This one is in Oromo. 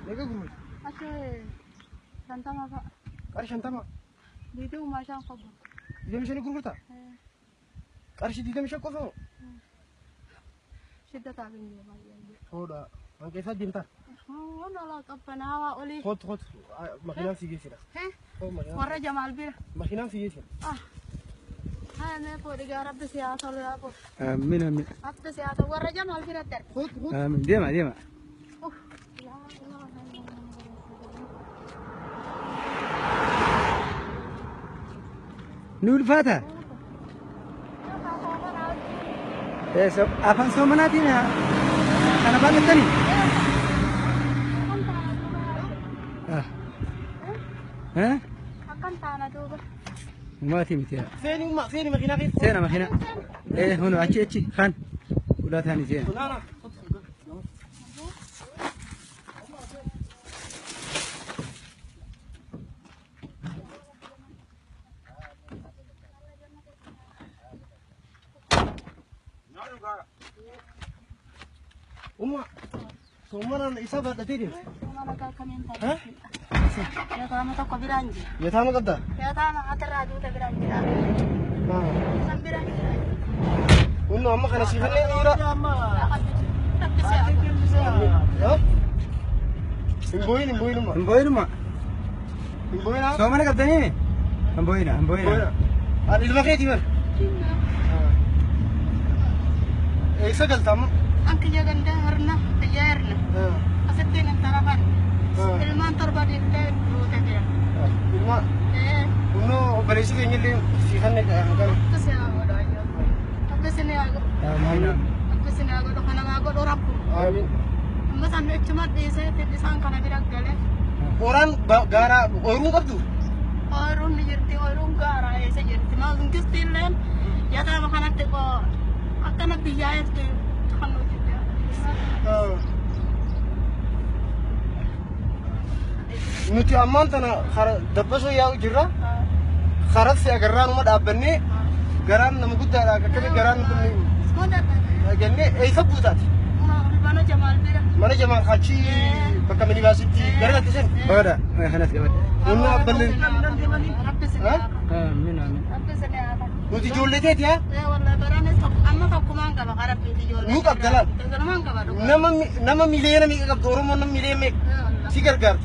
Meeqa gurgurta? Achi 50 fa'a. Qarshii 50. 25 qofa. 25 gurgurta? Qarshii 25 qofa moo? Shidda taabin baay'ee. Hoodha. Hanqeessaa deemtaa? Waan alaa qabbanaawaa olii. Kootu kootu. Makiinaan si geessina. Warra Jamaal bira. Makiinaan si geessina. Haa mee fuudhi gaa rabbi si haa tolu yaa fuudhi. Amiin amiin. Rabbi si haa tolu warra Jamaal biratti arga. Kootu kootu. Amiin. Deema deema. Ni ulfaata. Afaan soomanaatiin kana baalattanii? Akkam taana duuba. Maatii miti. Seeni umma seeni makiinaa keessa. Seena makiinaa. Hunu achi achi kan ulaa taanii seena. Naana. Umma soomanaan isa baadhatee deemte. Soomana akkamiin ta'a? Yataama tokko biraan jira. Yataama qabdaa? Yataama atirraa duuta biraan jira. San biraan jira. Kunno amma kana si kanneen dhiira. Rabbi si haa godhu. Hin booyin hin booyin umma. Hin booyinuma. Hin booyinaa. Soomana qabdanii? Hin booyina hin booyina. Ani ilma keetii bar. Eessa galta amma? An kiyya ganda hirna kiyya hirna. Asittiin intala kan. Ilmaan torba dhiiftee duute jira. Ilma kunnoo obboleessi keenya illee si kanne kan. Rabbi si haa godhu ayyoo. Rabbi si haa godhu. Amiin. Rabbi si haa godhu kana haa godhu rabbu. Amiin. Amma san ichuma dhiisee isaan kana bira galee. Qoraan gaaraa ooyiruu qabdu? Ooyiruun ni jirti ooyiruun gaaraa eessa jirti. Mangisti illeen yataama kanatti akkana biyyaa jirti kan hojjete. Nuti ammaan tana dabbasoo yaa'u jirra. Karatti agarraanuma dhaabbannee garaan nama guddaadha akkami garaan kun jennee eessa buutaati? Mana Jamaal bira. Mana Jamaal achi bakka minibaasitti gara galti sen. Hooda kanas qabadhe. Humna abballee. Rabbi si haa Amiin amiin. Rabbi si haa Nuti ijoollee teeti haa? Wallahi baranis amma tokkumaan qaba karaa rabbiiti ijoollee. Nu qabda laal. Tokkumaan qaba dhugaa. Nama nama miliyoona meeqa qabdu Oromoon nama miliyoona meeqa si gargaarti.